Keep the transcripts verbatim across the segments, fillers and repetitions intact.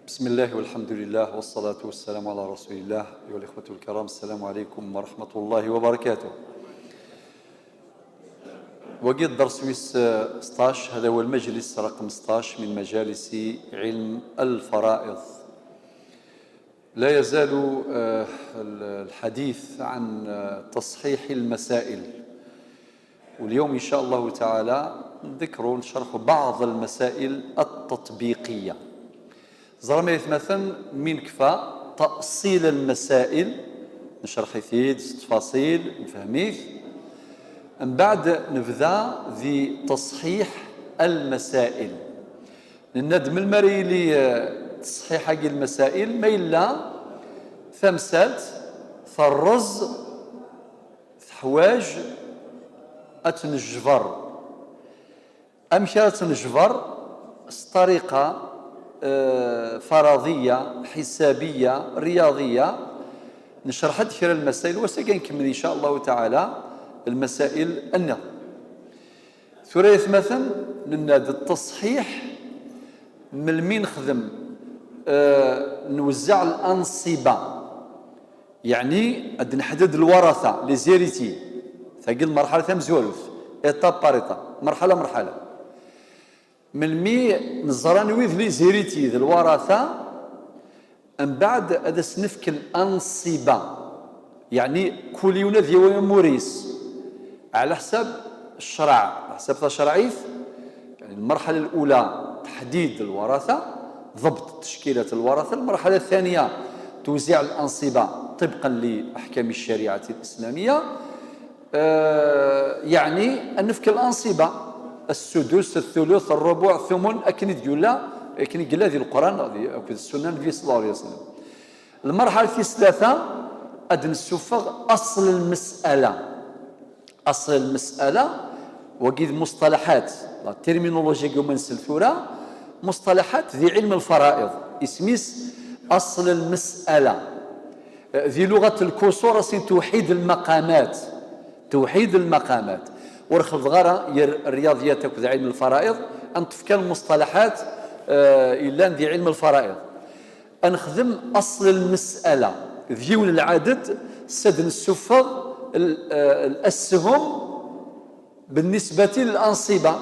بسم الله والحمد لله والصلاة والسلام على رسول الله. أيها الإخوة الكرام، السلام عليكم ورحمة الله وبركاته. Wagi d dders wis, eh, sṭac, هذا هو المجلس رقم sṭac من مجالس علم الفرائض. لا يزال, eh, الحديث عن, eh, تصحيح المسائل. واليوم إن شاء الله تعالى نذكر ونشرح بعض المسائل التطبيقية. زرميت مثلا من كفى تأصيل المسائل، نشرح فيه التفاصيل، نفهميه. من بعد نبدا ذي تصحيح المسائل. لأن هاد من المري لي, آه، تصحيح هاقي المسائل ما إلا ثمسات فرز تحواج أتنجبر. أمشي أتنجبر طريقة, آه، فرضية، حسابية، رياضية. نشرح هاد كرا المسائل وسكنكمل إن شاء الله تعالى المسائل النظر. ثريث مثلا نناد التصحيح من المين خدم, آه، نوزع الأنصبة. يعني أد نحدد الورثة، les héritiers. ثقل المرحلة ثم زوروث، étape par étape، مرحلة مرحلة. من مي نزران ويذ les héritiers ذي الورثة، من بعد هذا سنفك الأنصبة. يعني كل يوم ذي موريس على حساب الشرع، على حساب تشرعيث. يعني المرحلة الأولى تحديد الورثة، ضبط تشكيلة الورثة. المرحلة الثانية توزيع الأنصبة طبقا لأحكام الشريعة الإسلامية. آه، يعني أن نفك الأنصبة، السدس، الثلث، الربع، الثمن، أكن يقول لا، أكن يقول لا ذي القرآن، ذي أكد السنة النبي صلى الله عليه وسلم. المرحلة الثالثة أد نسفغ أصل المسألة. أصل المسألة وقيد مصطلحات، la terminologie يوم نسلثورة، مصطلحات ذي علم الفرائض، اسميس أصل المسألة. ذي لغة الكسور اسم توحيد المقامات. توحيد المقامات. ورخل غارة ير-، الرياضيات أكد علم الفرائض، أن تفكر المصطلحات, آه، إلا ذي علم الفرائض. أنخدم أصل المسألة. ذيون العدد سد نسفغ ال-, آه، الأسهم بالنسبة للأنصبة.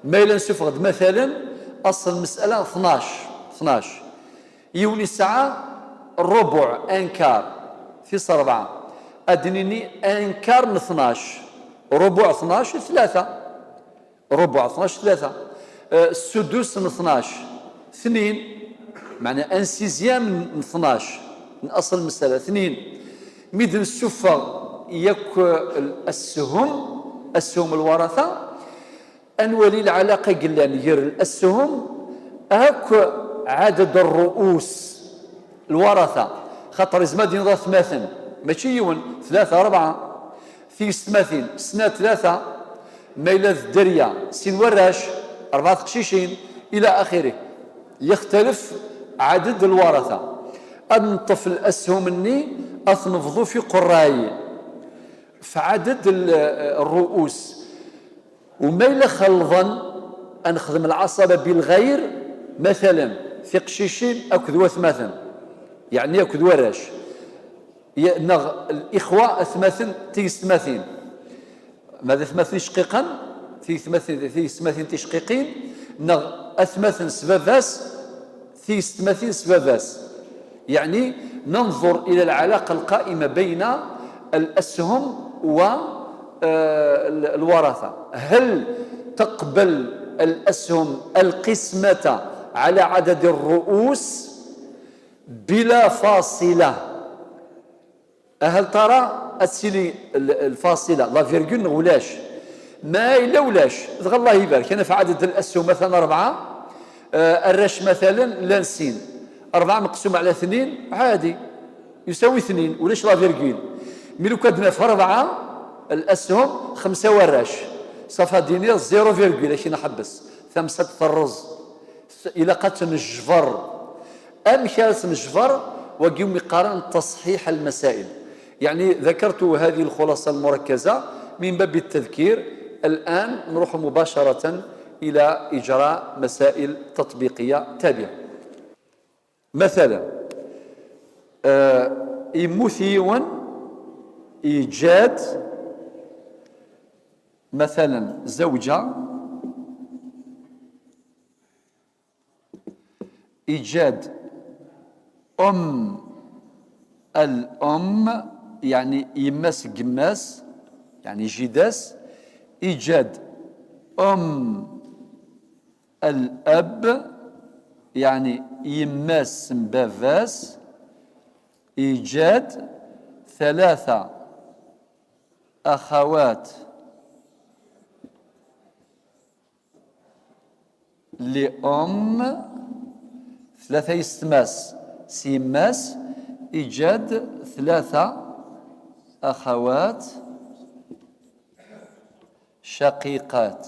ما إلا نسفغ مثلا أصل المسألة اثناش، اثناش. يوني الساعة الربع، أنكار، في صربعة. أدنيني أنكار من اثناش، ربع اثناش ثلاثة. ربع اثناش ثلاثة. آه، السدس من اثناش اثنين. معنى أن سيزيام من اثناش، من أصل المسألة اثنين. ميد نسفغ يك الأسهم، أسهم الورثة، أنولي العلاقة قلان ير الأسهم أك عدد الرؤوس الورثة. خاطر إزما دين ذا ثماثن، ماشي يون، ثلاثة، أربعة. في ستماثين، سنة ثلاثة، ما إلا الدرية، سين وراش، أربعة قشيشين، إلى آخره. يختلف عدد الورثة. أنطف الأسهم الني أثنفضو في قراي، في عدد ال-، الرؤوس. وما إلا خلظا أنخدم العصبة بالغير، مثلا في قشيشين أكد وثماثن، يعني أكد وراش. ي-، نغ الإخوة أثماثن تيستماثين. ماذا ثماثين شقيقا؟ تيستماثين، تيستماثين تشقيقين. نغ أثماثن سباباس، تيستماثين سباباس. يعني ننظر إلى العلاقة القائمة بين الأسهم و، آه، ال-، الورثة. هل تقبل الأسهم القسمة على عدد الرؤوس بلا فاصلة؟ هل ترى أتسيلي ال-، الفاصلة، la virgule، ولاش؟ ما إلا ولاش، دغ الله يبارك. أنا في عدد الأسهم مثلا أربعة، آه، الرش مثلا لانسين، أربعة مقسوم على اثنين عادي يساوي اثنين، ولاش la virgule. مي لو كان في أربعة الأسهم خمسة والرش، صافا دينير zéro virgule، أشي نحبس، ثمسة الرز. إلا قد نجبر، أمشي نجبر، وقيوم يقارن تصحيح المسائل. يعني ذكرت هذه الخلاصة المركزة من باب التذكير. الآن نروح مباشرة إلى إجراء مسائل تطبيقية تابعة. Matala, eh, yemmut yiwen, yeǧǧa-d, matala, zawǧa, yeǧǧa-d um al-um, yeɛni yemma-s n yemma-s, yeɛni jida-s, yeǧǧa-d um al-ab, yeɛni yemma-s n baba-s, yeǧǧa-d ثلاثة أخوات لأم، tlata yessetma-s s yemma-s, yeǧǧa-d tlata أخوات شقيقات.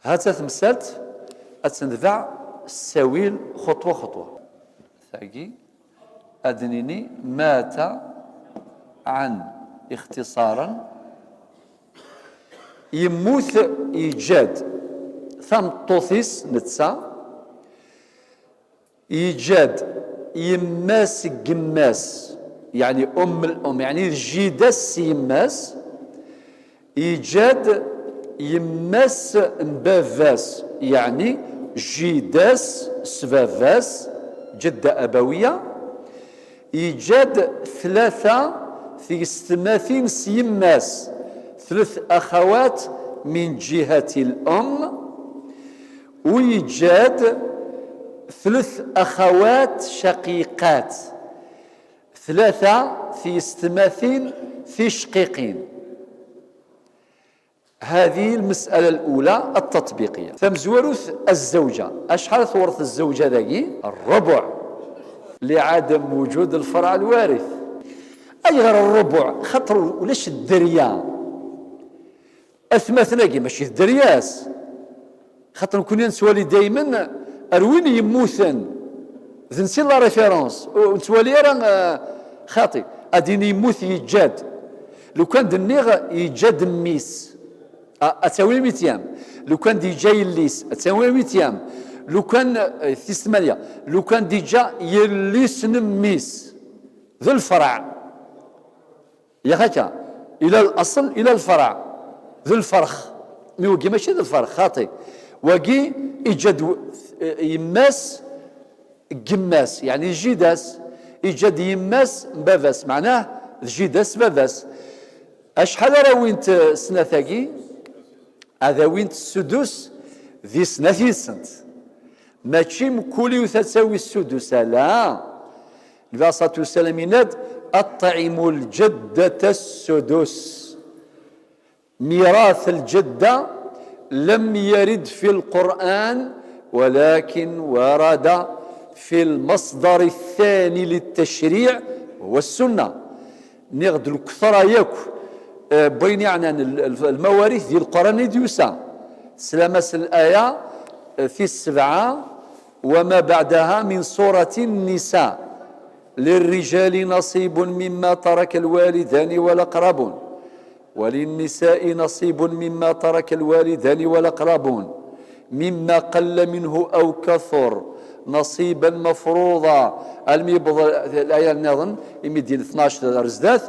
Ha-tt-a temsalt, ad tt-nedbeɛ s ttawil xeṭwa xeṭwa. Tagi, ad d-nini مات عن اختصارا. Yemmut, yeǧǧa-d tameṭṭut-is netta, yeǧǧa-d yemma-s n yemma-s, yeɛni um al-um, yeɛni d jida-s s yemma-s, yeǧǧa-d yemma-s n baba-s, yeɛni jida-s s baba-s, جدة أبوية, yeǧǧa-d tlata tyessetmatin s yemma-s, ثلاث أخوات من جهة الأم, u yeǧǧa-d tlata أخوات شقيقات, tlata tyessetmatin ticeqqiqin. هذه المسألة الأولى التطبيقية. Tamezwarut, الزوجة. Acḥal tewreḍ الزوجة dagi? الربع. لعدم وجود الفرع الوارث. Ayɣer الربع? Xaṭer ulac dderya. Atmaten-agi mačči d dderya-s. Xaṭer nekkni nettwali daymen ar win yemmuten. D netta i la référence. Ur nettwali ara, eh, xaṭi. Ad yini yemmut yeǧǧa-d. Lukan d-nniɣ yeǧǧa-d mmi-s. Ah, ad tawim ityam. Lukan d-yeǧǧa yelli-s, ad tawim ityam. Lukan, eh, tis tmanya. Lukan d-yeǧǧa yelli-s n mmi-s. D lferɛ. Yak akka, ila laṣel, ila lferɛ. D lferx. Mi wagi mačči d lferx, xaṭi. Wagi iǧǧa-d w-, eh, yemma-s n yemma-s, yeɛni d jida-s. Iǧǧa-d yemma-s n baba-s, meɛnah d jida-s s baba-s. Acḥal ara wint, eh, snat-agi? Ad awint ssudus di snat yid-sent. Mačči mkul yiwet ad tawi ssudus, ala. Nnbi alayhi ṣṣalatu wassalam yenna-d: أطعموا الجدة السدس. ميراث الجدة لم يرد في القرآن، ولكن ورد في المصدر الثاني للتشريع، وهو السنة. Nniɣ-d lketṛa yakk, eh, n wayen yeɛnan l-, l-, lmawarit di Leqran i d-yusa. Teslam-as laya, eh, tis sebɛa, وما بعدها من سورة النساء. للرجال نصيب مما ترك الوالدان والأقربون. وللنساء نصيب مما ترك الوالدان والأقربون. مما قل منه أو كثر نصيبا مفروضا. Almi yewweḍ laya nniḍen, imi d-yenna tnac ar zdat,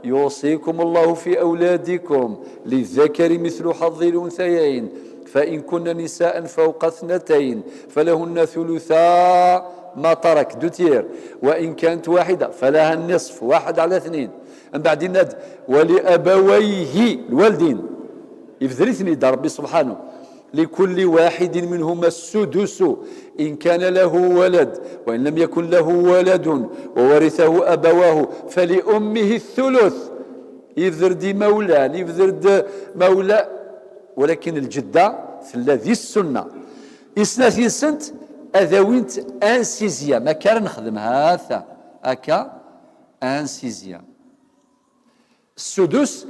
يوصيكم الله في أولادكم للذكر مثل حظ الأنثيين فإن كن نساء فوق اثنتين فلهن ثلثا ما ترك, deux tiers, وإن كانت واحدة فلها النصف, واحد على اثنين. Mbeɛd yenna-d: ولأبويه, lwaldin. Ibder-iten-id Ṛebbi subḥanu. لكل واحد منهما السدس إن كان له ولد، وإن لم يكن له ولد وورثه أبواه فلأمه الثلث. Ibder-d imawlan, ibder-d mawla, walakin lǧedda tella di ssunna. I snat yid-sent ad awint un sixième, akka ara nexdem, ha-t-a, akka, un sixième. Ssudus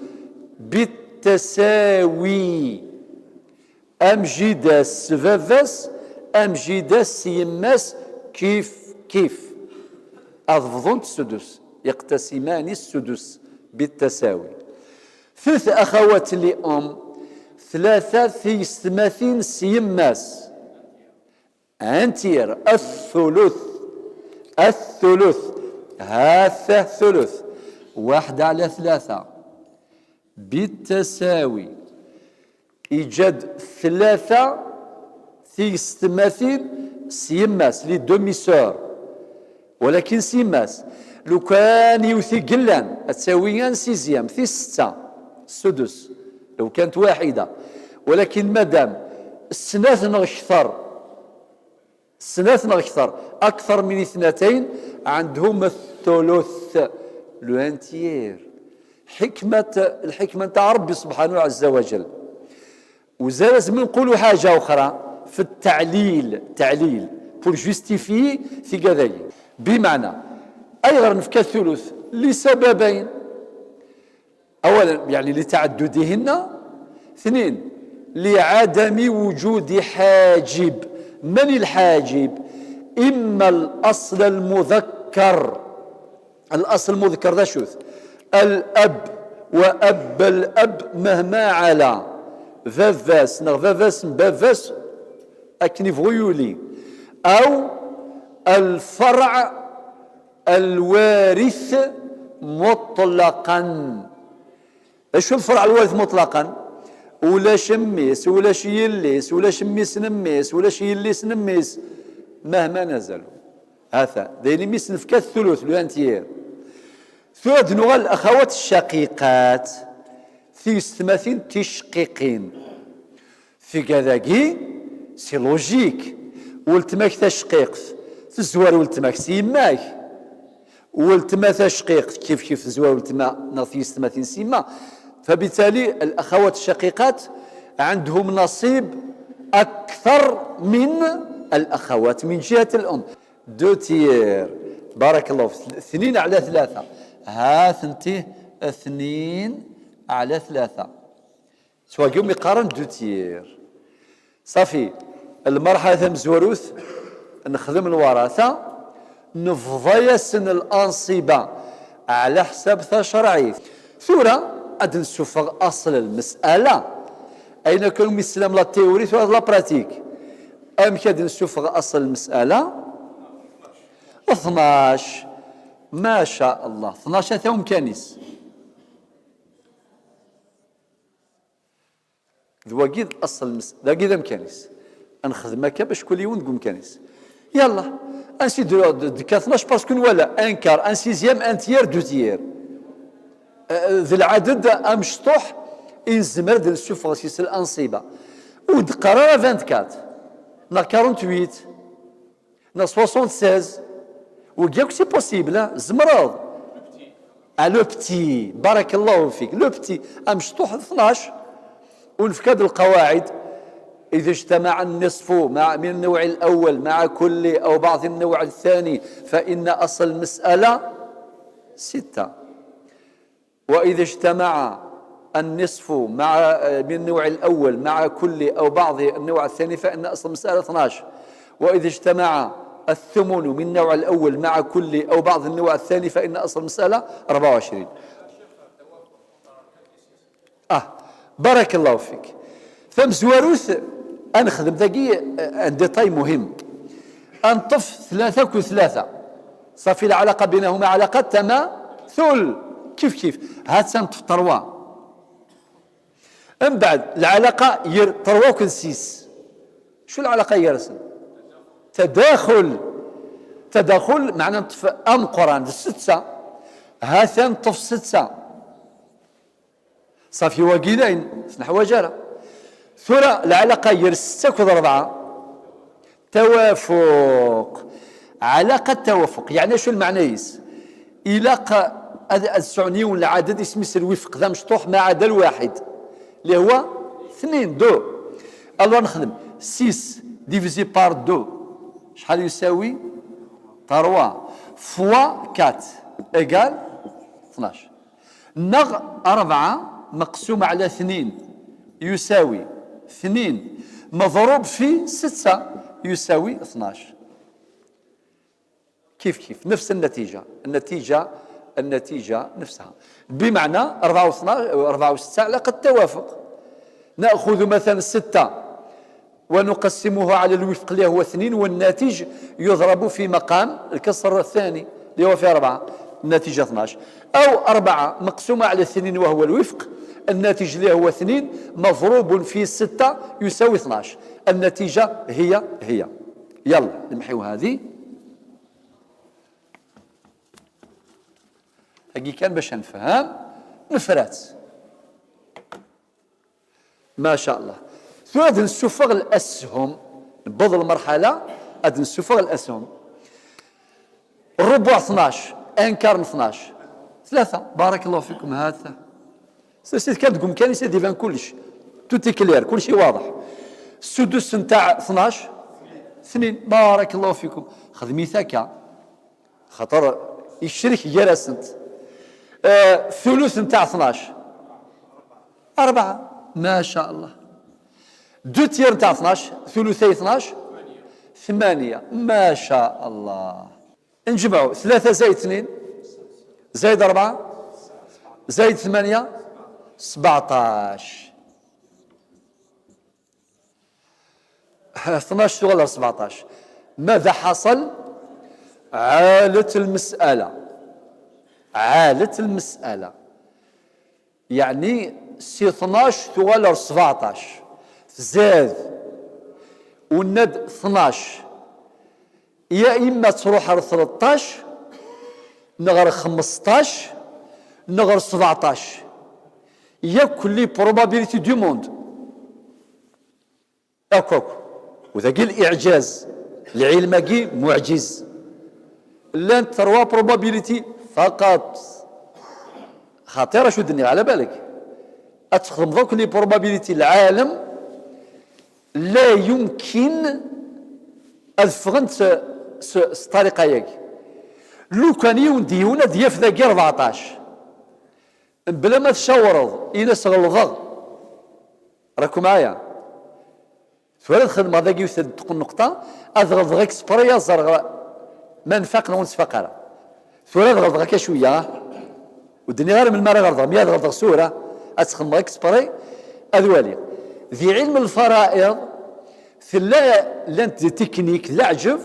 bittasawi. Am jida-s s baba-s, am jida-s s yemma-s, kif kif. Ad bḍunt ssudus. يقتسمان السدس بالتساوي. Tlata axawat li um, tlata tiyessetmatin s yemma-s. Entier, الثلث. الثلث. هاته ثلث. واحد على ثلاثة. بالتساوي. Iǧǧa-d tlata tiyessetmatin s yemma-s, les demi-sœurs. Walakin s yemma-s. Lukan yiwet i yellan, ad tawi un sixième, tis setta, sudus, لو كانت واحدة. Walakin madam snat neɣ kter, snat neɣ kter, أكثر من اثنتين, عندهم الثلث, le un tiers. حكمة, الحكمة نتاع ربي سبحانه عز وجل. وزاد لازم نقولوا حاجة أخرى في التعليل، تعليل, pour justifier tigad-agi. بمعنى, أيغر نفكى الثلث؟ لسببين. أولا, يعني لتعددهن. اثنين, لعدم وجود حاجب. من الحاجب؟ إما الأصل المذكر. الأصل المذكر ذا شوث. الأب وأب الأب مهما علا. Baba-s neɣ baba-s n baba-s akken yebɣu yuli. أو الفرع الوارث مطلقا. Acu lferɛ lwarit muṭlaqan? Ulac mmi-s, ulac yelli-s, ulac mmi-s n mmi-s, ulac yelli-s n mmi-s. Mahma nazalu. Hata, d ayen imi s-nefka thuluth, le un tiers. Tura ad nuɣal axawat ccaqiqat, tiyessetmatin ticqiqin. Tigad-agi, c'est logique. Weltma-k tacqiqt, tezwar weltma-k s yemma-k. Weltma tacqiqt, kif kif tezwar weltma neɣ tiyessetmatin s yemma. فبالتالي الأخوات الشقيقات عندهم نصيب أكثر من الأخوات من جهة الأم. Deux tiers. بارك الله فيك. اثنين على ثلاثة. ها ثنتي اثنين على ثلاثة. Ttwagi umi qqaren deux tiers. Ṣafi, lmerḥala tamezwarut, nexdem lwarata, nebḍa-yasen l'anṣiba ɛla ḥsab tacerɛit. Tura, ad d-nessufeɣ aṣel lmes'ala. Ayen akk umi teslam la théorie, tura la pratique. Amek ad d-nessufeɣ aṣel lmes'ala? Tnac. Ma ca Allah. Tnac ata umkan-is. D wagi d aṣel-nnes, d wagi d amkan-is. Ad nexdem akka bac kul yiwen deg umkan-is. Yalla, ansi d-, d-, d-, tekka tnac parce que nwala un quart, un sixième, un tiers, deux tiers. Eh, d lɛaded amecṭuḥ i nezmer ad nessufeɣ si-s l'anṣiba. Ur d-qqar ara vingt-quatre, neɣ quarante-huit. Neɣ soixante-seize. Wagi akk c'est possible, hein? Tzemreḍ. Ah, le petit, بارك الله فيك. Le petit, amecṭuḥ tnac. ونفكاد القواعد. إذا اجتمع النصف مع، من النوع الأول مع كل أو بعض النوع الثاني، فإن أصل المسألة ستة. وإذا اجتمع النصف مع، من النوع الأول مع كل أو بعض النوع الثاني، فإن أصل المسألة اثناش. وإذا اجتمع الثمن من النوع الأول مع كل أو بعض النوع الثاني، فإن أصل المسألة أربعة وعشرين. Ah, بارك الله فيك. Tamezwarut, ad nexdem dagi, eh, un détail مهم. Ad neṭṭef tlata akked tlata. صافي العلاقة بينهما علاقة تماثل. كيف كيف. هات نطف trois. من بعد العلاقة ير trois كن six. شو العلاقة يرسم؟ تداخل. تداخل معنى نطف أم قران الستة. هات نطف ستة. صافي واقيلين. سنحواج أنا. ثورة العلاقة ير ستة كذ أربعة. توافق. علاقة توافق. يعني شو المعنى يس؟ إلا ق-، أد-، أد سعنيون العدد اسمي سر وفق ذا مشطوح ما عدا الواحد. اللي هو اثنين، deux. Alors نخدم six divisé par deux. شحال يساوي؟ Trois fois quatre égale اثناش. نغ أربعة مقسوم على اثنين يساوي اثنين مضروب في ستة يساوي اثناش. كيف كيف، نفس النتيجة، النتيجة، النتيجة نفسها. بمعنى أربعة واثناش، أربعة وستة علاقة توافق. نأخذ مثلا ستة ونقسمه على الوفق اللي هو اثنين، والناتج يضرب في مقام الكسر الثاني اللي هو في أربعة، النتيجة اثناش. أو أربعة مقسومة على اثنين وهو الوفق، الناتج اللي هو اثنين مضروب في ستة يساوي اثناش، النتيجة هي هي. يلا نمحيو هذه. هاكي كان باش نفهم نفرات. ما شاء الله. ثورة هاد نسوفغ الأسهم، نبض المرحلة، هاد نسوفغ الأسهم. الربع اثناش، انكار اثناش، ثلاثة. بارك الله فيكم. هذا سيد كان تقوم كان يسيد يبان كلش، توتي كلير، كلشي واضح. السدس نتاع اثناش، اثنين. بارك الله فيكم. خدمي ثكا، خاطر يشرك جرسنت. آه، ثلث نتاع اثناش، أربعة. ما شاء الله. دو تير نتاع اثناش، ثلثي اثناش، ثمانية. ما شاء الله. نجمعوا ثلاثة زائد اثنين زائد أربعة زائد ثمانية، سبعطاش. اثناش تغلر سبعطاش. ماذا حصل؟ عالت المسألة، عالت المسألة. يعني سي اثناش تغلر سبعطاش، تزاد وناد اثناش، يا إما تروح على ثلطاش، نغر خمسطاش، نغر سبعطاش. ياك les probabilités du monde. أكوك. وذاكي الإعجاز، العلم كي معجز. لان تروا probabilités فقط. خطيرة شو الدنيا على بالك. أتخدم دوك les probabilités العالم لا يمكن أن فغنت س-، س-، الطريقة ياك. لو كان يون ديون دياف ذاكي أربعطاش. بلا ما تشاورض، إلا سغلظغ. راكم معايا؟ ثورة خدمة ذاك يوثد تقول نقطة، أذغلظغ إكسبري يزرغ ما نفاق نغ نسفاق أرى. ثورة ذغلظغ كا شوية، ودني غير من مرة غلظغ، مية ذغلظغ سورة، أتخدم إكسبري، أذوالي. ذي علم الفرائض، ثلا لانت دي تكنيك ذا عجب،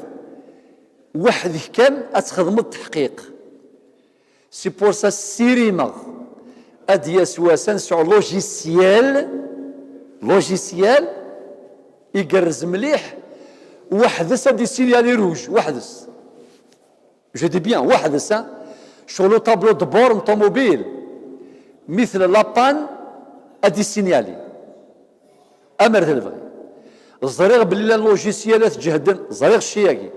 وحدك كان أتخدم التحقيق. C'est pour ça ssirimeɣ ad d-yas wass ad nesɛu logiciel, logiciel igerrez mliḥ, weḥd-s ad d-yessinyali rouge, weḥd-s. Je dis bien, weḥd-s, hein. Ccɣel tableau de bord n ṭumubil, mi tella la panne, ad d-yessinyali. Amer d lebɣi. Ẓriɣ belli llan logiciel ad ǧehden, ẓriɣ cci-agi.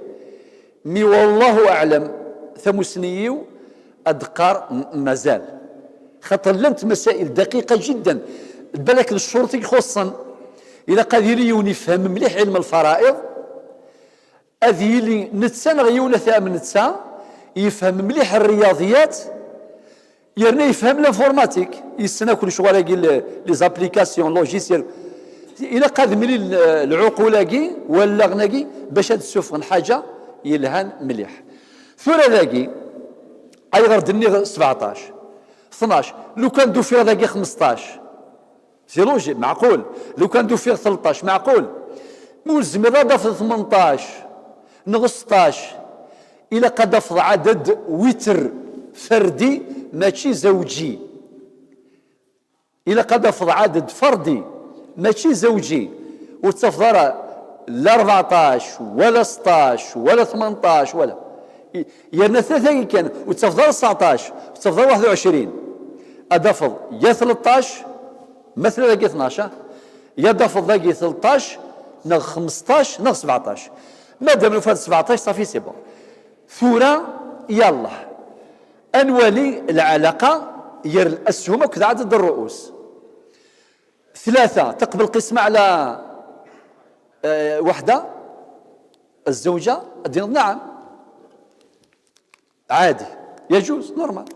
Mi wallahu aɛlam, tamusni-iw ad d-qqar m-, mazal. Xaṭer llant masail daqiqa jiddan. Balak d ccuruṭ i ixuṣṣen. Ilaq ad yili yiwen yefhem mliḥ ilm lfara'iḍ, ad yili netta neɣ yiwen ad t-am netta yefhem mliḥ rriyaḍiyat, yerna yefhem l'informatique, yessen akk lecɣal-agi, le-, les applications, logiciels. Ilaq ad mlil, eh, lɛuqul-agi, wallaɣen-agi, bac ad d-ssufɣen ḥaǧa yelhan mliḥ. Tura dagi, ayɣer d-nniɣ sbeɛṭac? Tnac. Lukan d-ufiɣ dagi xmesṭac. C'est logique, meɛqul. Lukan d-ufiɣ tleṭṭac, meɛqul. Ma ur tezmireḍ ad d-tafeḍ tmenṭac, neɣ sṭac, ilaq ad d-tafeḍ ɛaded witr, ferdi, mačči zawǧi. Ilaq ad d-tafeḍ ɛaded ferdi, mačči zawǧi. Ur tettafeḍ ara la rbeɛṭac, wala sṭac, wala tmenṭac, wala. I-, yerna tlata-agi kan, ur tettafeḍ ara sɛeṭac, ur tettafeḍ ara waḥed u ɛecrin. Ad d-tafeḍ ya tleṭṭac, Ma tella dagi tnac, ah? Ya d-tafeḍ dagi tleṭṭac, neɣ xmesṭac, neɣ sbeɛṭac. Madam nufa-d sbeɛṭac, صافي, c'est bon. Tura, yallah. Ad nwali lɛalaqa gar الأسهم akked ɛaded الرؤوس. ثلاثة تقبل قسمة على, آه، وحدة, الزوجة, ad d-tiniḍ نعم. عادي. يجوز, normal.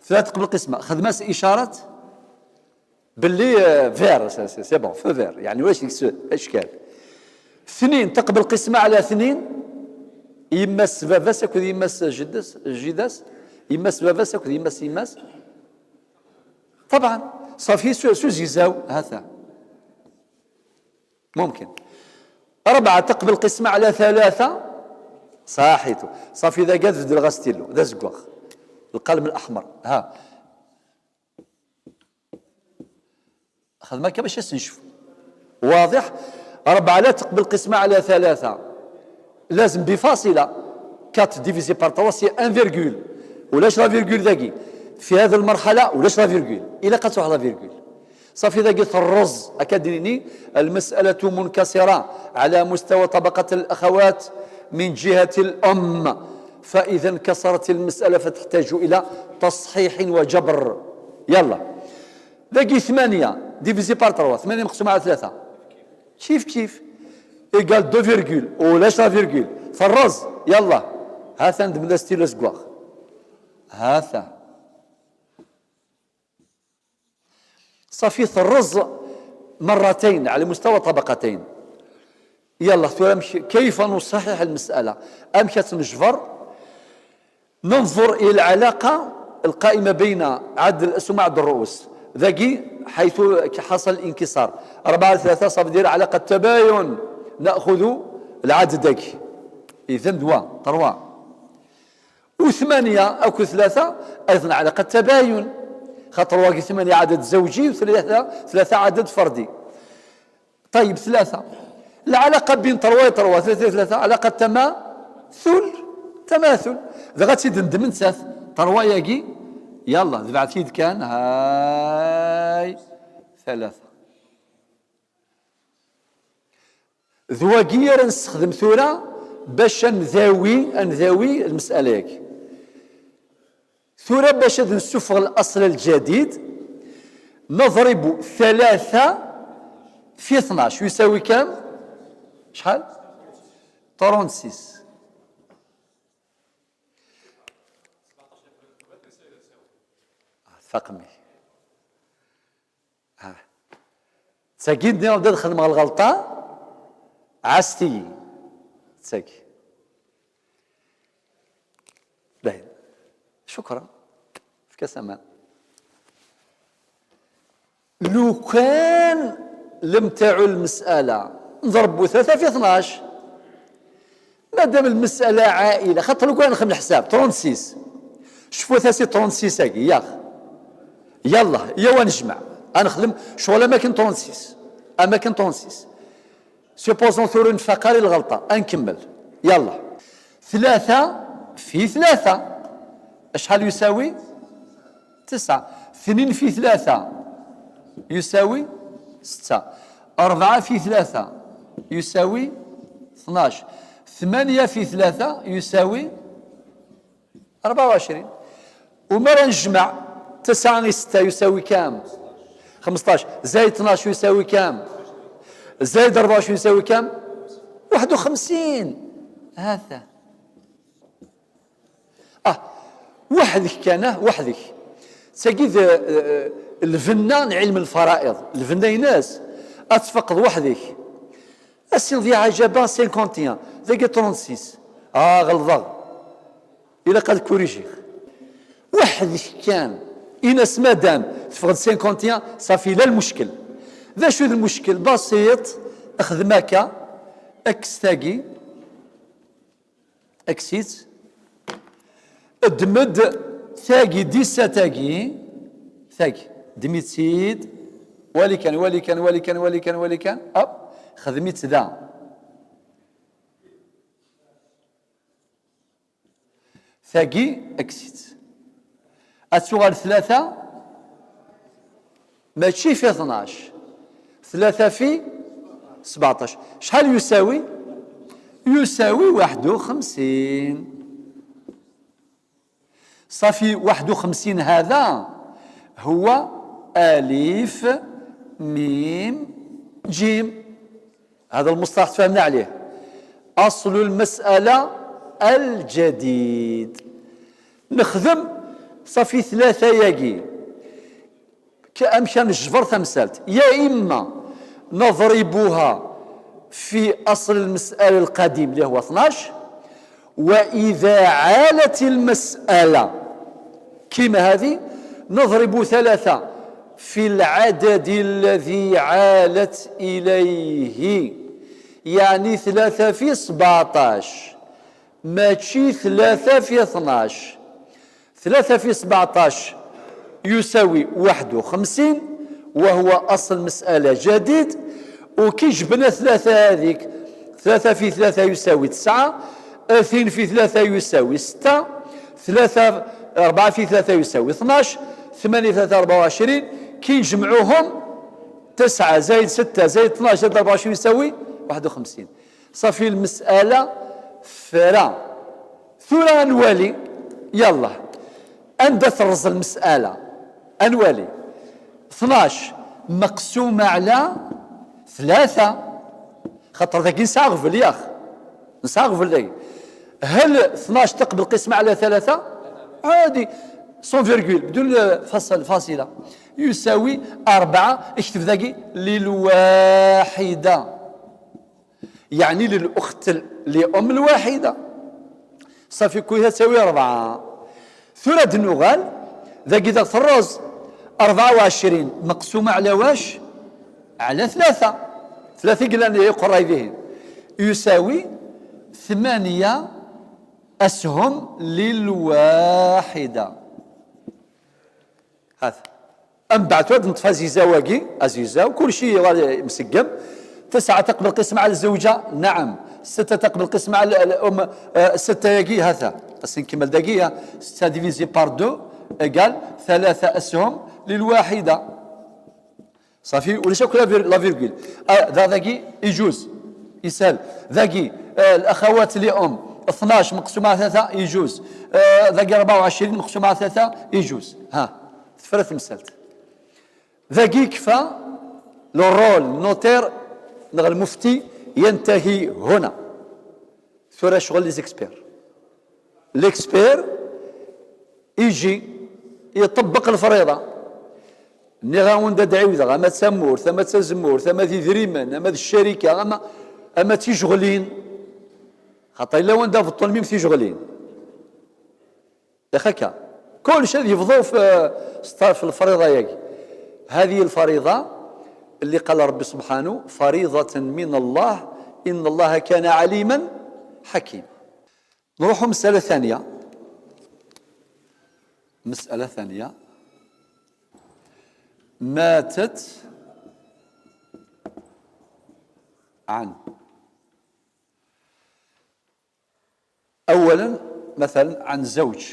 ثلاثة تقبل قسمة. خدمة إشارة. باللي, آه، vert, c'est, c'est, c'est bon, في vert, يعني واش يكس-, اشكال. اثنين تقبل قسمة على اثنين, يماس باباس اكو يماس جدس, جداس, يماس باباس اكو يماس يماس. طبعا, صافي, سو, سو زيزاو, هذا. ممكن. أربعة تقبل قسمة على ثلاثة. صحيتو. صافي، إذا قاعد بدل غا ستيلو، ذا زقوخ. القلم الأحمر. ها. خدمة كما باش نشوف. واضح؟ أربعة لا تقبل قسمة على ثلاثة. لازم بفاصلة. quatre divisé par trois c'est un virgule. ولاش la virgule ذاكي؟ في هذه المرحلة ولاش la virgule؟ إلا قد واحد la virgule. صافي، ذاكي الرز أكاديني. المسألة منكسرة على مستوى طبقة الأخوات من جهة الأم، فإذا انكسرت المسألة فتحتاج إلى تصحيح وجبر. يلا، ذاكي ثمانية divisé par trois، ثمانية مقسومة على ثلاثة، كيف كيف، égal deux virgule، ولاش la virgule، فرز. يلا، هاثا ندم لا ستيلو سكواغ. هاثا. صافي، ترز مرتين على مستوى طبقتين. يلا، ثورة مش-، كيف نصحح المسألة؟ أمشت نجبر، ننظر إلى العلاقة القائمة بين عدد الأسهم وعدد الرؤوس. ذاكي حيث حصل الانكسار، أربعة ثلاثة صافي دير علاقة تباين، نأخذ العدد ذاكي. إذن دوا، تروا. وثمانية أكو ثلاثة أيضًا علاقة تباين، خاطر واقي ثمانية عدد زوجي وثلاثة، ثلاثة عدد فردي. طيب، ثلاثة. العلاقة بين تروا وتروا، ثلاثة ثلاثة، علاقة تماثل، تماثل. إذا غتزيد ندم نسات، تروا ياكي، يلا، دفعت يد كان، هاي، ثلاثة. ذواقي راه نستخدم ثورة باش نداوي، نداوي المسألة ياكي. ثورة باش نسفغ الأصل الجديد، نضرب ثلاثة في اثناش يساوي كام؟ شحال؟ trente-six. فقمي. ها. تاكي ندير نبدا نخدم على الغلطة. عاستي. تاكي. باين. شكرًا. في كاس أمان. لو كان لم تعل المسألة، نضرب ثلاثة في اثناش. مادام المسألة عائلة، خاطر لو كان نخدم الحساب، trente-six. شوفوا ثاسي trente-six هاكي، ياخ. يلا، يا ونجمع. أنخدم شغل أماكن trente-six. أماكن trente-six. Supposons ثورة نفقر الغلطة. أنكمل. يلا. ثلاثة في ثلاثة. أشحال يساوي؟ تسعة. اثنين في ثلاثة يساوي ستة. أربعة في ثلاثة يساوي اثناش. ثمانية في ثلاثة يساوي أربعة وعشرين. وما راه نجمع، تسعة غير ستة يساوي كام؟ خمسطاش. زائد اثناش يساوي كام؟ زائد أربعة وعشرين يساوي كام؟ واحد وخمسين. هذا. آه، وحدك كان، آه، وحدك. تجد، آه، آه، الفنة علم الفرائض، الفنة يناس، أتفقد وحدك. أسي ضيع عجبا cinquante et un، ذاك trente-six. آه، غلظة. إلا قال كوريجي. وحدك كان. إناس مادام تفقد cinquante et un، صافي لا المشكل. ذا شو المشكل؟ بسيط. أخذ ماكا. أكس تاقي. أكسيت. ادمد تاقي ديسا تاقي. تاقي. دميتسيد. ولكن، ولكن، ولكن، ولكن، ولكن. أب. خدميت ذا. ثاقي أكسيت. أتوغال ثلاثة، ماشي في اثناش، ثلاثة في سبعطاش. شحال يساوي؟ يساوي واحد وخمسين. صافي، واحد وخمسين هذا هو ألف ميم جيم. هذا المصطلح تفاهمنا عليه. أصل المسألة الجديد. نخدم صافي ثلاثة ياقي. كأمشى نجبر تمثالت. يا إما نضربها في أصل المسألة القديم اللي هو اثناش، وإذا عالت المسألة كيما هذه، نضرب ثلاثة في العدد الذي عالت إليه، يعني ثلاثة في سبعطاش، ماشي ثلاثة في اثناش. ثلاثة في سبعطاش يساوي واحد وخمسين، وهو أصل مسألة جديد. وكي جبنا ثلاثة هذيك، ثلاثة في ثلاثة يساوي تسعة، اثنين في ثلاثة يساوي ستة، ثلاثة، أربعة في ثلاثة يساوي اثناش، ثمانية في ثلاثة أربعة وعشرين، كي نجمعوهم، تسعة زائد ستة زائد اثناش زائد أربعة وعشرين يساوي واحد وخمسين. صافي، المسألة فرا. ثورة نوالي، يلا، عند ترز المسألة، أنوالي اثناش مقسومة على ثلاثة، خاطر ذاك نسعى غفل ياخ، نسعى غفل ذاك. هل اثناش تقبل قسمة على ثلاثة؟ عادي، سون فيرغول، بدون فاصل، فاصلة، يساوي أربعة. اكتب ذاكي للواحدة، يعني للأخت لأم الواحدة. صافي، كلها تساوي أربعة. ثورة النغال، ذاكي ذاك الرز، أربعة وعشرين مقسومة على واش؟ على ثلاثة. ثلاثة قلنا يقرا يديهن، يساوي ثمانية أسهم للواحدة. هذا. أم بعد هاد نطفى زيزاواكي، أزيزاو، كل شيء راه مسقم. تسعة تقبل قسمة على الزوجة؟ نعم. ستة تقبل قسمة على الأم؟ آه، ستة ياكي، هذا. أسن كمال داكية. ستة divisé par deux égale ثلاثة أسهم للواحدة. صافي، ولا شاك لا فير-، لا فيرغول. آه، ذا ذاكي يجوز. يسال. ذاكي، آه، الأخوات لأم، اثناش مقسومة على ثلاثة يجوز. آه، ذاكي أربعة وعشرين مقسومة على ثلاثة يجوز. ها، تفرث مسالت. ذاكي كفى لو رول نوتير نغ المفتي ينتهي هنا. ثورة شغل لي زيكسبير. ليكسبير يجي يطبق الفريضة. نيغا وندا دعيوذا، أما تسمورت، أما تزمورت، أما ذي ذريمن، أما ذي الشركة، أما، أما تيجغلين. خاطر إلا وندا في الطول ميم تيجغلين. يا خكا، كل شيء يفضل في، في الفريضة ياكي. هذه الفريضة اللي قال ربي سبحانه: "فريضة من الله، إن الله كان عليما حكيما". نروحوا مسألة ثانية. مسألة ثانية. ماتت عن، أولا، مثلا، عن زوج،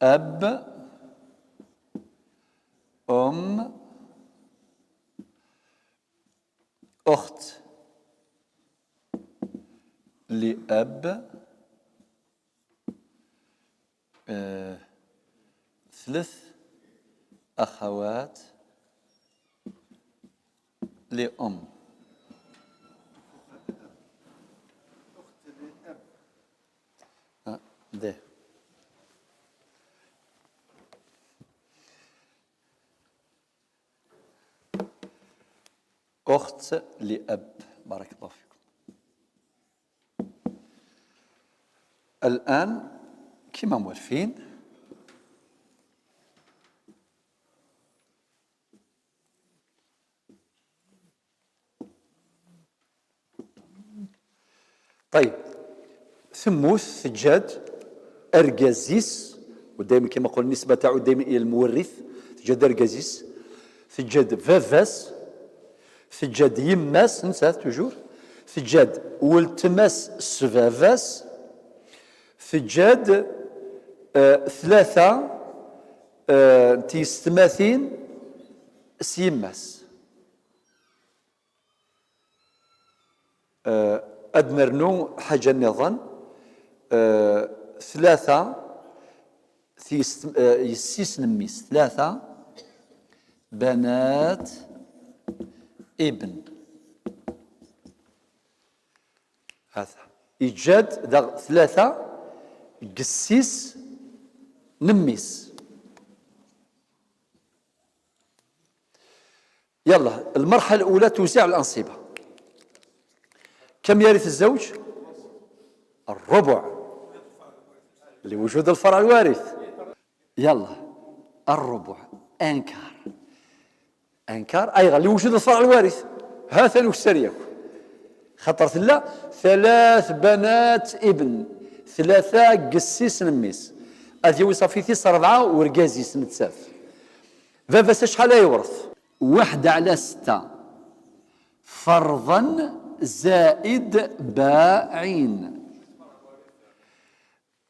أب، أم، أخت لأب، آه، ثلاث أخوات لأم. آه، ده. أخت لأب. بارك الله فيكم. الآن كيما موالفين. طيب، ثموث تجاد أرجازيس، ودائما كما قلنا النسبة تاعو دائما إلى المورث، تجاد أرجازيس، تجاد فافاس، تجاد يماس، نسات توجور، تجاد ولتماس سفافاس، تجاد، آه، ثلاثة، آه، تيستماثين سيماس. آه، أدنرنو حاجة نظن، آه، ثلاثة تيست-، آه، يسيس نميس، ثلاثة بنات ابن. هذا. إيجاد داغ ثلاثة قسيس نميس. يلا، المرحلة الأولى توزيع الأنصبة. كم يرث الزوج؟ الربع. لوجود الفرع الوارث. يلا، الربع. أنكار. أنكار أيضا لوجود الفرع الوارث. هاثن وكسر ياكو. خطر ثلا ثلاث بنات ابن، ثلاثة قسيس نميس. أذيوي صافي ثيس أربعة ورقازيس نتساف. فافاس شحال يورث؟ واحد على ستة فرضا زائد باعين.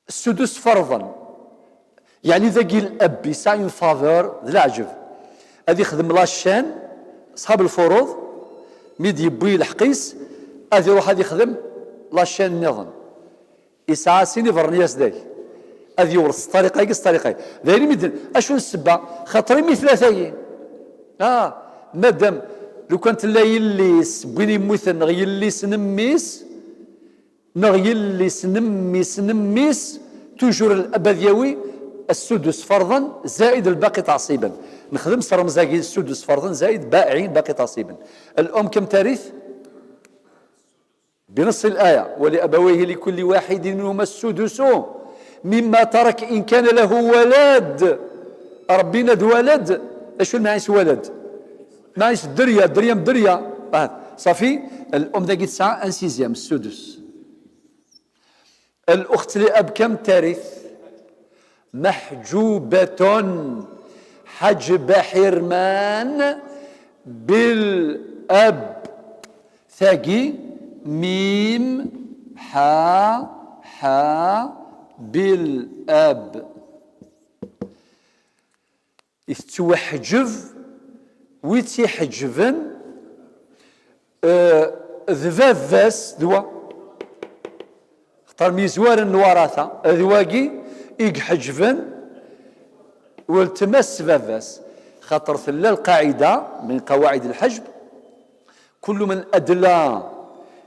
السدس فرضا. يعني ذاكي الأب يسعى فافور ذ العجب، هذه يخدم لاشين، أصحاب الفروض، ميد يبوي الحقيس، هذه يروح هذه يخدم لاشين نظن. يسعى سيني فرنياس داك، هذه يورث الطريقة يقص الطريقة. دايرين مدن، أشو السبة؟ خاطر مي ثلاثة. آه، مادام لو كانت لا يليس بوين يموتن غ يليس نميس، نغ يليس نميس نميس، توجور الأب ياوي السدس فرضا زائد الباقي تعصيبا. نخدم سرمزاقي السدس فرضا زائد باعين باقي تعصيبا. الأم كم ترث؟ بنص الآية: "ولأبويه لكل واحد منهما السدس مما ترك إن كان له ولد". ربنا ذو ولد، أشو ما عيس ولد؟ ما عيس دريا، دريا مدريا. آه. صافي، الأم ذاك تسعة، أن سيزيام، السدس. الأخت لأب كم ترث؟ محجوبة، حجب حرمان بالأب. ثاقي ميم حا حا بالأب. يتوحجب ويتيحجبن، آه، ذ باباس دوا. اختار ميزوار النوارثة، ذواقي يحجبن والتماس باباس. خاطر ثلا القاعدة من قواعد الحجب: كل من أدلى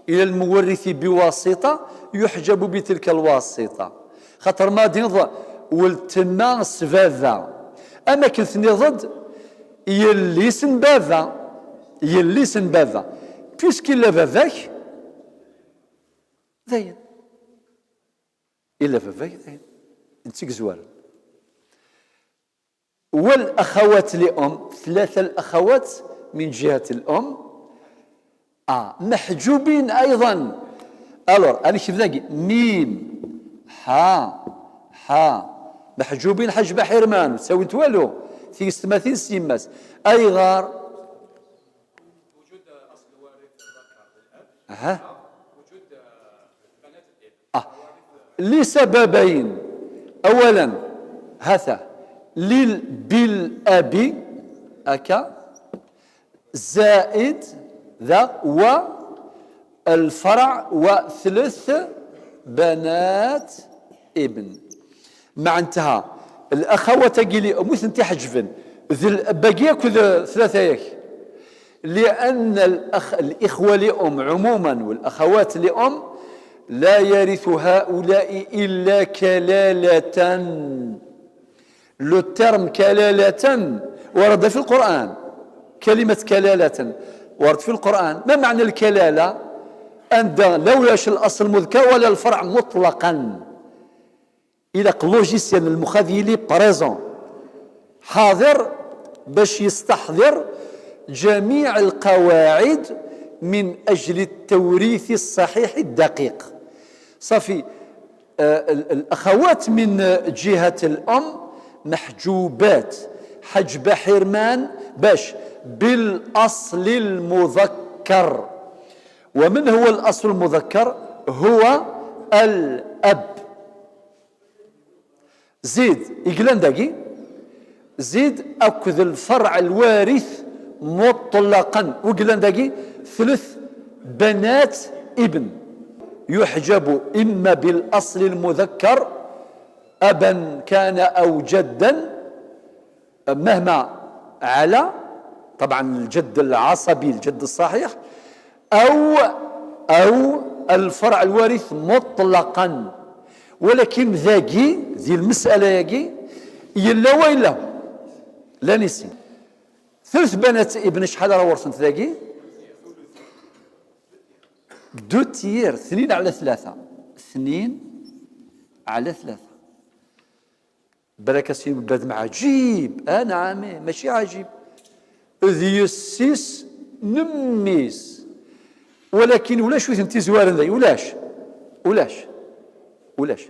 إلى المورث بواسطة يحجب بتلك الواسطة. خاطر ما دينض والتما سبابة. أما كنت نضد يلي سن بابا، يلي سن بابا. بيسكي لا باباك، داين. إلا باباك، داين. نتيك زوار. والأخوات لأم، ثلاثة الأخوات من جهة الأم، آه، محجوبين أيضا. ألور، أنا كيف ذاكي ميم حا حا، محجوبين حجب حرمان، تساوي توالو، في ستماتين سيماس. أيغار؟ أها. آه. لسببين. أولا، هذا لل بالأب، أكا، زائد ذا و الفرع وثلاث بنات ابن. معناتها الأخوات قيلي مثل تحجبن ذي الباقية كذا ثلاثة ياك. لأن الأخ، الإخوة لأم عموما والأخوات لأم لا يرث هؤلاء إلا كلالة. Le terme كلالة ورد في القرآن. كلمة كلالة ورد في القرآن. ما معنى الكلالة؟ عند لولاش الأصل المذكر ولا الفرع مطلقا. إلا قلوجيسيان المخاذ يلي بريزون حاضر باش يستحضر جميع القواعد من أجل التوريث الصحيح الدقيق. صافي. آه، ال-، الأخوات من جهة الأم محجوبات حجب حرمان باش بالأصل المذكر. ومن هو الأصل المذكر؟ هو الأب. زيد يقلان داقي، زيد أكد الفرع الوارث مطلقا، وقلان داقي ثلاث بنات ابن، يحجب إما بالأصل المذكر أبا كان أو جدا، مهما على، طبعا الجد العصبي، الجد الصحيح، أو، أو الفرع الوارث مطلقا. ولكن ذاقي، ذي المسألة ياقي، يلا ويلا. لا نسي. ثلاث بنات ابن شحال راه ورثنت ذاقي؟ دو تيير، اثنين على ثلاثة. اثنين على ثلاثة. Balak ass-n bnadem ɛǧib, anɛam, mačči ɛǧib. D yessi-s n mmi-s. Walakin ulac wi tent-izwaren dayi, ulac. Ulac. Ulac.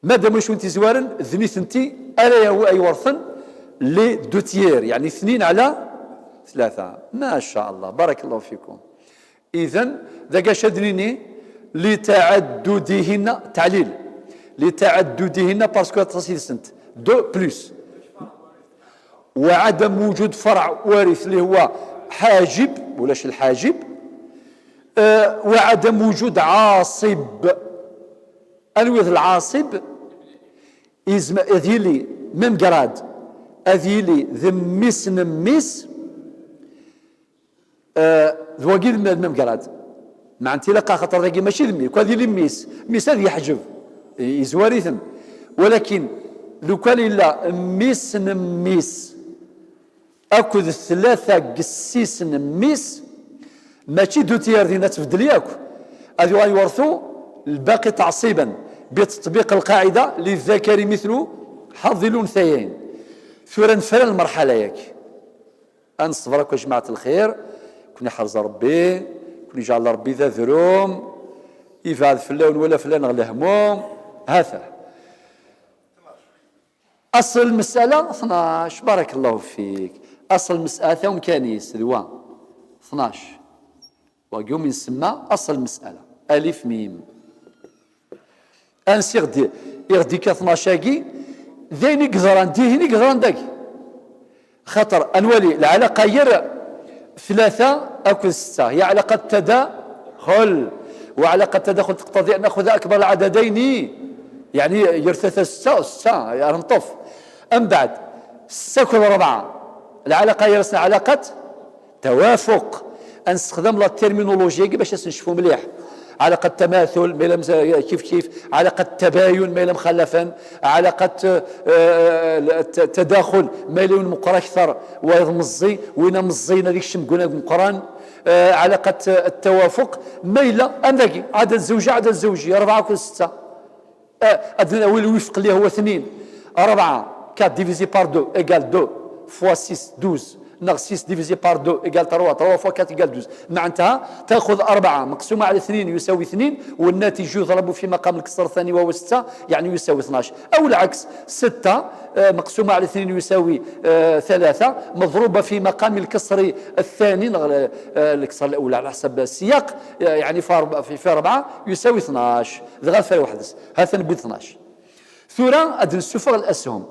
Madam ulac wi tent-izwaren, d nitenti ara yawi ay werten les deux tiers, yeɛni tnin ɛla tlata. Ma ca Allah, barakallahu fikum. Idan, dagi acu ad d-nini? Li taɛaddudihinna, taɛlil. Li taɛaddudihinna, parce que aṭas yid-sent. Deux plus. وعدم وجود فرع وارث اللي هو حاجب، ولاش الحاجب. آه، وعدم وجود عاصب. Anwi d lɛaṣib? Yezmer ad yili même grade, ad yili d mmi-s n mmi-s, euh, d wagi d même grade. Meɛna tilaq axaṭer dagi mačči d mmi-k, ad yili mmi-s. Mmi-s ad yeḥjeb, yezwar-iten. Walakin lukan yella mmi-s n mmi-s akked tlata n yessi-s n mmi-s, mačči d utiyar din ad tbeddel yakk. Ad yuɣal yurtu lbaqi tɛṣiban, بتطبيق القاعدة للذكر مثل حظ الأنثيين. Tura nefra lmerḥala-yagi. Ad nṣeber akk a jmaɛat lxir, kun iḥrez Rebbi, kun iǧɛel Rebbi d adrum, yebɛed fell-awen wala fell-aneɣ lehmum. Hata. Aṣel lmesala tnac, barakallahu fik. Aṣel lmesala ta umkan-is d wa, tnac. Wagi umi nsemma aṣel lmesala, alif mim. Ansi i ɣ-d-, i ɣ-d-ikka tnac-agi? D ayen i yeḍran dihin i yeḍran dagi. Xaṭer ad nwali lɛalaqa gar tlata akked setta, هي علاقة تداخل. وعلاقة تداخل تقتضي أن نأخذ أكبر العددين، يعني gar tlata d setta, setta, ar neṭṭef. Mbeɛd, setta akked rebɛa, lɛalaqa gar-asen ɛalaqa n tawafeq. Ad nessexdam la terminologie-agi bac ad s-necfu mliḥ. علاقة التماثل, ma yella msa-, kif kif. علاقة التباين, ma yella mxallafen. علاقة, euh, الت-, التداخل, ma yella yiwen meqqer akter, wayeḍ meẓẓi, wina meẓẓiyen ad ikcem deg unag meqqren. Euh, علاقة التوافق, ma yella, am dagi, عدد زوجي, عدد زوجي, rebɛa akked setta. آه، أدنى أول وفق اللي هو اثنين. أربعة, quatre divisé par deux égale deux fois six, douze. ناقص six divisé par deux égale trois, trois fois quatre égale douze. معناتها تأخذ أربعة مقسومة على اثنين يساوي اثنين، والناتج يضرب في مقام الكسر الثاني وهو ستة، يعني يساوي اثناش. أو العكس، ستة، آه، مقسومة على اثنين يساوي، آه، ثلاثة، مضروبة في مقام الكسر الثاني، نغ-، آه، الكسر الأول على حسب السياق، آه، يعني في أرب-، في، في أربعة يساوي اثناش. Dɣa ffer weḥd-s. Ha-t-an wwin-d tnac. Tura ad d-nessufeɣ الأسهم.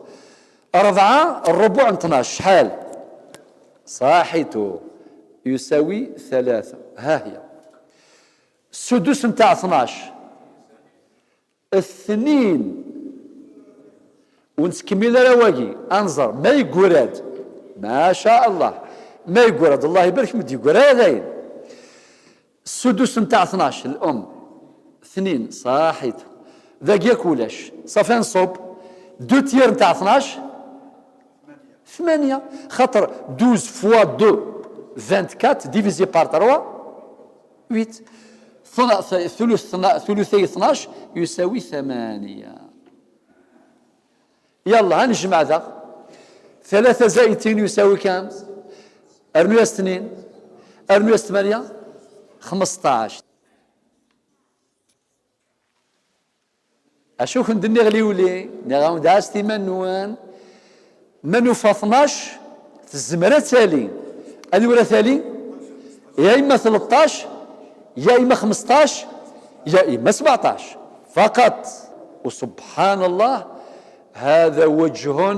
Rebɛa, rrubuɛ n tnac, شحال؟ صحيتو. يساوي ثلاثة. ها هي. السدس نتاع tnac. اثنين. Ur nettkemmil ara wagi. Ad nẓer. Ma yeggurad. ما شاء الله. Ma yeggurad. الله يبارك, ma d-yeggurad dayen. السدس نتاع tnac, الأم. اثنين, صحيت. Dagi yak ulac. صافي نصب. Deux tiers نتاع tnac, ثمانية. خاطر douze fois deux, vingt-quatre, divisé par trois, huit. ثنا-، ث-، ثلث ثنا-، ثلثي اثناش يساوي ثمانية. يلا، ها نجمع ذا. ثلاثة زائد اثنين يساوي كام؟ أرنو يا اثنين. أرنو يا ثمانية. خمسطاش. Acu kun-d-nniɣ liwli? Nniɣ-awen-d ɛasset iman-nwen. Ma nufa tnac, tezmer ad tali. Anwa ara tali? Ya imma tleṭṭac, ya imma xmesṭac, ya imma sbeɛṭac. Faqat. وسبحان الله، هذا وجه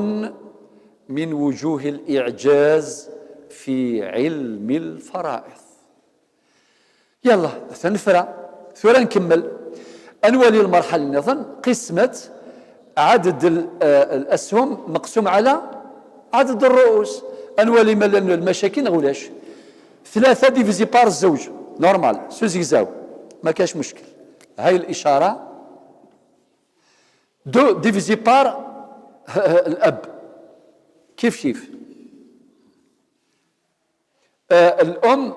من وجوه الإعجاز في علم الفرائض. Yalla, atan nefra. Tura nkemmel. Ad nwali lmerḥala nniḍen, qismet ɛaded l-, eh, الأسهم مقسوم على عدد الرؤوس. Ad nwali ma llan lmacakil neɣ ulac. Tlata divisé par zzewǧ, normal, s uzegzaw, ma kac muckel. Hay الإشارة. Deux divisé par الأب, kif kif. آه، الأم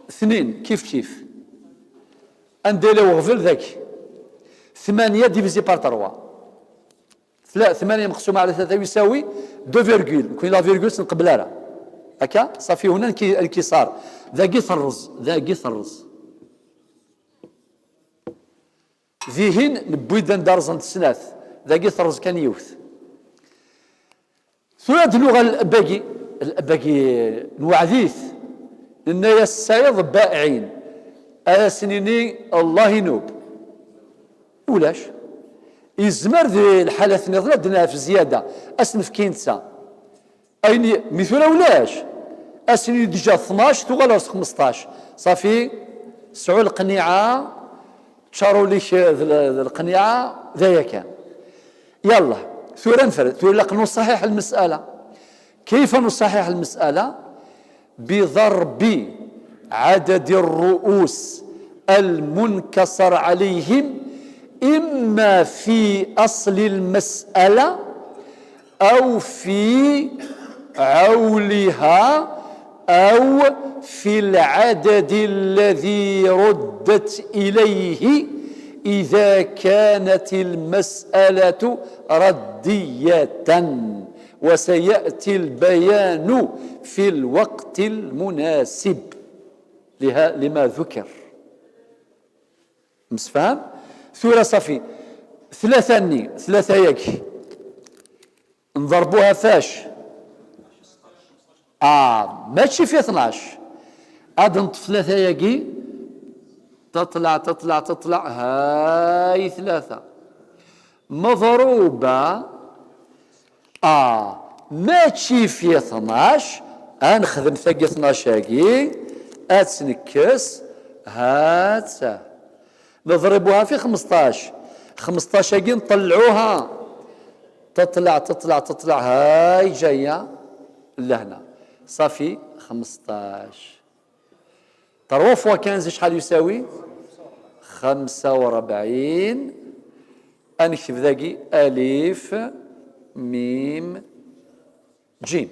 اثنين كيف كيف. Anda yella uɣbel dagi? ثمانية divisé par trois. Tla-, ثمانية مقسومة على ثلاثة يساوي deux virgule. Nekkni la virgule ur tt-nqebbel ara. Akka, ṣafi, هنا انكسار. Dagi terreẓ, dagi terreẓ. Dihin newwi-d anda rẓent snat. Dagi terreẓ kan yiwet. Tura ad nuɣal lbagi, lbagi nweɛd-it. Nenna-yas Sayeḍ Baɛin. Ad as-nini Allah inub. Ulac. Yezmer di lḥalat nniḍen ad d-naf zzyada, ad s-nefk i netta. Ayen i, mi tura ulac, ad s-nini déjà tnac tuɣal ɣer xmesṭac. Ṣafi, sɛu lqniɛa, ččar ul-ik d l-, d lqniɛa, d aya kan. Yalla, tura nefred, tura ilaq nuṣaḥiḥ lmasala. كيف نصحح المسألة؟ بضرب عدد الرؤوس المنكسر عليهم إما في أصل المسألة أو في عولها أو في العدد الذي ردت إليه إذا كانت المسألة ردية، وسيأتي البيان في الوقت المناسب لها-، لما ذكر. Msefham? Tura ṣafi. Tlata-nni, tlata-yagi. Nḍerbuha fac? Ah, mačči fi tnac. Ad neṭṭef tlata-yagi. Teṭleɛ, teṭleɛ, teṭleɛ. Hay tlata. Meḍruba. Ah, mačči fi tnac. Ad nexdem tagi tnac-agi. Ad tt-nekkes. Ha-tt-a. نضربها في خمسطاش. خمسطاش-agi nṭelɛuha. Teṭleɛ, teṭleɛ, teṭleɛ. Hay ǧaya. Lehna. صافي. خمسطاش. Trois fois quinze شحال يساوي؟ خمسة وأربعين. أنكتب ذاكي ألف ميم جيم.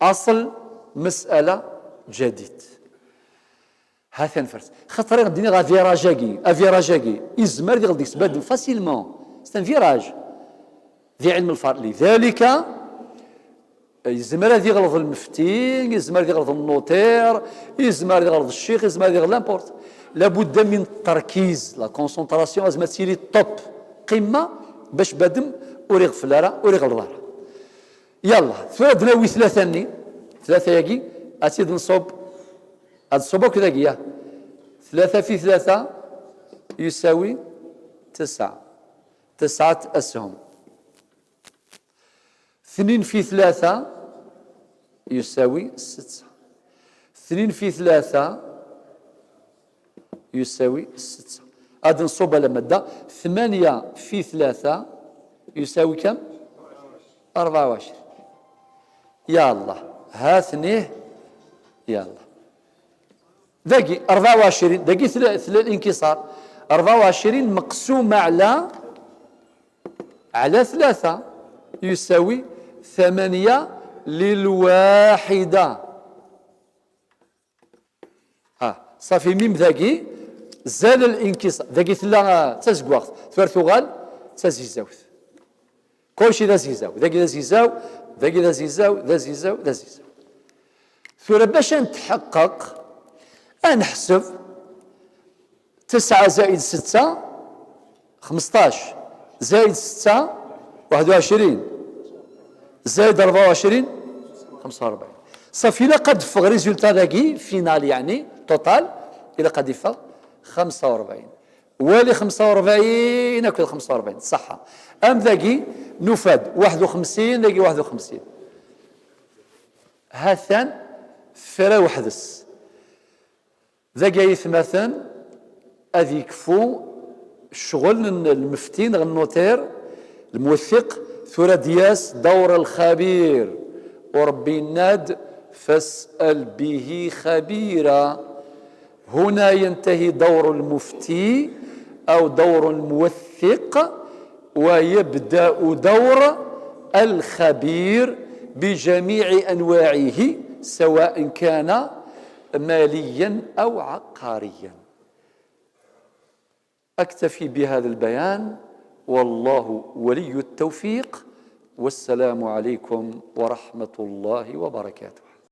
أصل مسألة جديد. Ha-t-an fers. Xaṭer i ɣ-d-nniɣ aviraj-agi, aviraj-agi, izmer ad iɣelḍ deg-s badem facilement. C'est un virage. Di ɛilm lfarḍ. لذلك, izmer ad iɣelḍ lmefti, izmer ad iɣelḍ nnuṭir, izmer ad iɣelḍ ccix, izmer ad iɣelḍ n'importe. لابد من التركيز, la concentration, لازم ad tili top. Qimma, bac badem ur iɣfel ara, ur iɣelḍ ara. Yalla, tura ad nawi tlata-nni, tlata-yagi, ad tt-id-nṣubb, ad nṣubb akk dagi, ya. ثلاثة في ثلاثة يساوي تسعة. تسعة أسهم. اثنين في ثلاثة يساوي ستة. اثنين في ثلاثة يساوي ستة. هذا نصوب على مادة. ثمانية في ثلاثة يساوي كم؟ أربعة وعشرين. يا الله، هاثنيه. يا الله. داكي أربعة وعشرين، داكي ثلا-، ثلا-، الانكسار. أربعة وعشرين مقسومة على، على ثلاثة يساوي ثمانية للواحدة. ها، صافي، ميم داكي، زال الانكسار. داكي ثلا، آه، تزكواغت. ثوار ثوغال، تزيزاوت. كلشي ذا زيزاو، ذاك ذا زيزاو، ذاك ذا زيزاو، ذا زيزاو، ذا زيزاو. ثورة باش نتحقق، نحسب تسعة زائد ستة، خمسطاش، زائد ستة، واحد وعشرين، زائد أربعة وعشرين، خمسة وأربعين. صافي، إلا قد فغ ريزولتا داكي، فينال يعني، توتال، إلا قد يفغ خمسة وأربعين. والي خمسة وأربعين، أكل خمسة وأربعين، صحة. أم ذاكي نفاد واحد وخمسين، ذاكي واحد وخمسين. هاثان فرا وحدس. ذاكي يثمثن أذ يكفو الشغل ن-، المفتي نغ النوتير الموثق ثورة دياس دور الخبير. وربي ناد فاسأل به خبيرا. هنا ينتهي دور المفتي أو دور الموثق، ويبدأ دور الخبير بجميع أنواعه، سواء كان ماليا أو عقاريا. أكتفي بهذا البيان، والله ولي التوفيق. والسلام عليكم ورحمة الله وبركاته.